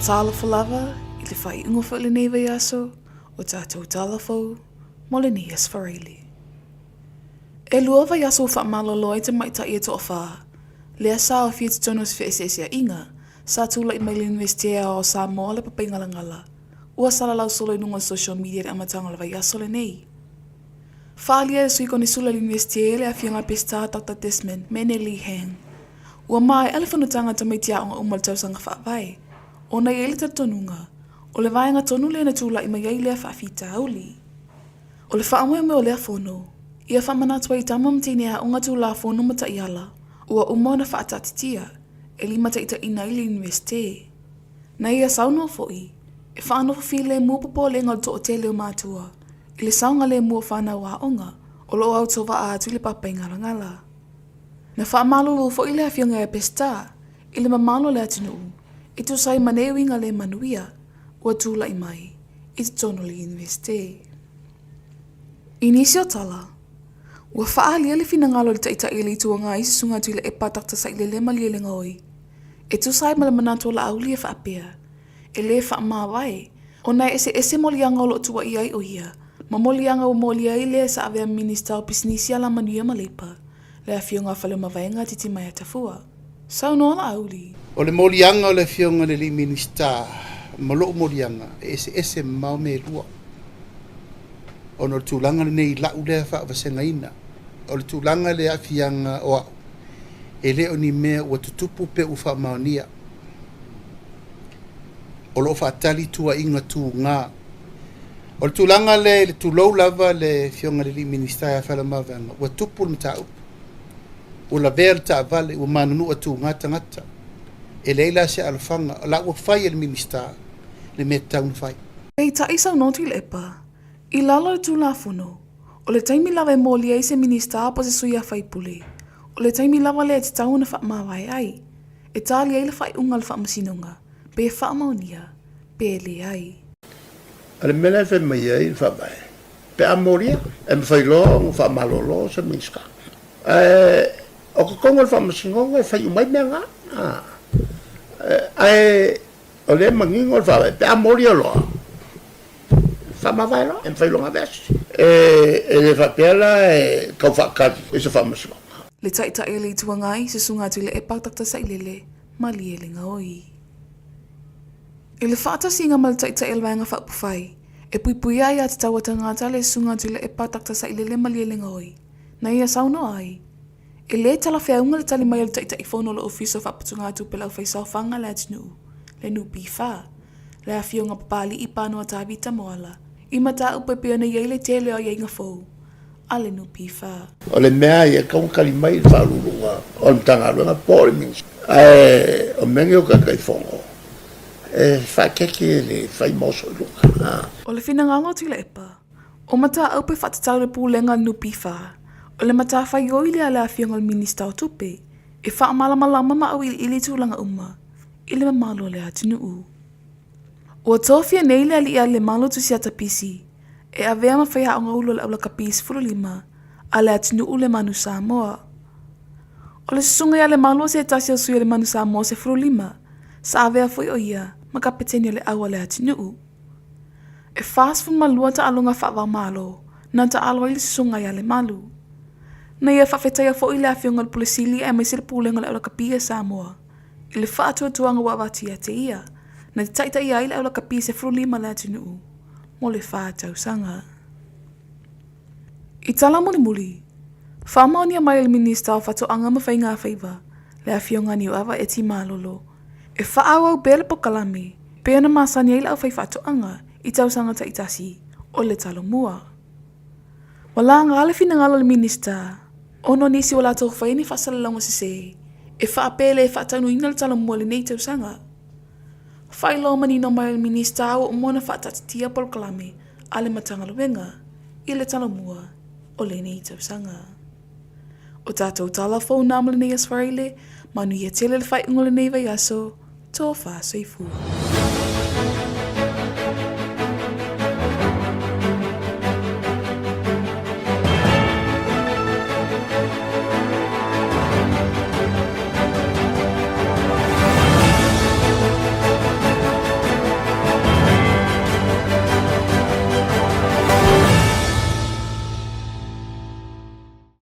Talofa lava i le faaiuga foi o lenei vaiaso o tatou tala fou mo lenei Aso Faraile. E lua vaiaso ua faamalolo ai tamaitai e toafa, lea sa aofia i totonu o se feeseeseaiga sa tulai mai le Iunivesite Aoao o Samoa le Papaigalagala ua salalau solo i luga o le social media i le amataga o le vaiaso lenei. Faaalia e le Sui Konesula o le Iunivesite le Afioga a Peseta Doctor Desmond Mene Lee Hang. Ua maea le fonotaga a tamaiti aoga uma o le tausaga faavae, ona e i ai le talitonuga, o le vaega tonu lea na tulai mai ai lea faafitauli. O le faamoemoe o lea fono, ia faamanatu ai i tama ma teine aoga Tulafono ma taiala ua uma ona faataatitia e limataitaiina ai le Iunivesite. Na ia saunoa foi, e faanofo filemu popolega o le toatele o matua i le saogalemu o fanau aoga o lo o autovaa atu i le Papaigalagala. Na faamalulu foi le Afioga ia Peseta i le mamalu o le atunuu e tusa ai ma nei uiga le manuia ua tulai mai i totonu o le Iunivesite. I nisi o tala, ua faaalia le finagalo o le Taitai o le Itu Agai Susuga Tuilaepa Dr. Sailele Malielegaoi e tusa ai ma le manatu o Laauli e faapea, e lē faamavae, ona e eseese moliaga o lo o tuuaia ai o ia, ma moliaga ua molia ai lē sa avea ma Minista o Pisinisi Alamanuia ma Leipa, le Afioga a Faleomavaega Titimaea Tafua. Saunoa Laauli. O le moliaga o le Afioga i le Alii Minista ma lo'u moliaga e eseese mamao mea e lua, ona o le tulaga lenei i la'u lea faavasegaina, o le tulaga i le aafiaga o a'u, e le o ni mea ua tutupu pe ua faamaonia. O lo o faatali tuuaiga tuga. O le tulaga lea i le tulou lava le Afioga i le alii Minisita ia Faleomavaega, ua tupu le mataupu, ua lavea le taavale, ua manunua tuga tagata. E leai la se alofaga, o la ua fai e le Minisita le mea e tatau ona fai. Peitai saunoa Tuilaepa, i lalo o le Tulafono, o le taimi lava e molia ai se Minisita po o se sui a faipule, o le taimi lava lea e tatau ona faamavae ai, e tali ai le faaiuga a le Faamasinoga, pe faamaonia, pe leai. O le mea la e fai mai ai le Faavae, pe a molia, e mafai loa ona faamalolo se Minisita. Ae o totonu o le Faamasinoga e fai uma ai mea na. Ae o lea e manino le Faavae, pe a molia loa, faamavae loa, e mafai loa ona aveese. E le faapea la e tau faatali i se Faamasinoga. Le Taitai o le Itu Agai, Susuga Tuilaepa Dr Sailele Malielegaoi. I le faatasiga ma le Taitai o le Vaega Faaupufai e puipuia ai aiatatau a tagata le Susuga Tuilaepa Dr Sailele Malielegaoi, na ia saunoa ai, E lē talafeauga le tali mai o le Taitaifono o le Ofisa o Faaputugatupe a le Aufaisaofaga a le Atunuu, le NPF, le Afioga Papali'i Panoa Tavita Moala, i mataupu e pei ona i ai le tele o aiaiga fou a le NPF. O le mea ia e tatau ona tali mai le Faauluuluga o le Matagaluega po o le Minisita. Ae o mea nei o Taitaifono, e faaeteete le fai ma oso i luga. O le finagalo o Tuilaepa, O mataupu e faatatau le Pulega a le NPF, o le matafaioi lea a le Afioga i le Minista o Tupe e faamalamalama ma auiliili tulaga uma i le mamalu o le atunuu. Ua tofia nei le alii a Lemalu Tusiata Pisi e avea ma faiaoga ulu o le aulakapi 15 a le atunuu le Manu Samoa. O le susuga ia Lemalu o se tasi o sui o le Manu Samoa 15, sa avea foi o ia ma kapeteni o le au a le atunuu. E 42 taaloga faava-o-Malo na taalo ai le Susuga ia Lemalu. Na ia faafetaia foi le Afioga i le Pule Sili aemaise le Pulega o le Aulakapi a Samoa i le faatuatuaga ua avatu ia te ia na te taitaia ai le aulakapi 15 a le atunuu mo le fa tausaga. I tala mulimuli, faamaonia mai e le Minista o Faatoaga ma Faigafaiva, le Afioga Niuava Eti Malolo, e faaauau pea le polokalame pei ona masani ai le aufaifaatoaga i tausaga taitasi o le Talomua. Ua laga le finagalo o le Minista ona o nisi ua latou faia ni faasalalauga sese e faapea e le faataunuina le Talomua i lenei tausaga. Faailoa manino mai e le Minista ua uma ona faataatitia polokalame a le Matagaluega i le Talomua o lenei tausaga. O tatou tala fou na mo lenei aso Faraile, manuia tele le faaiuga o lenei vaiaso, tofa soifua.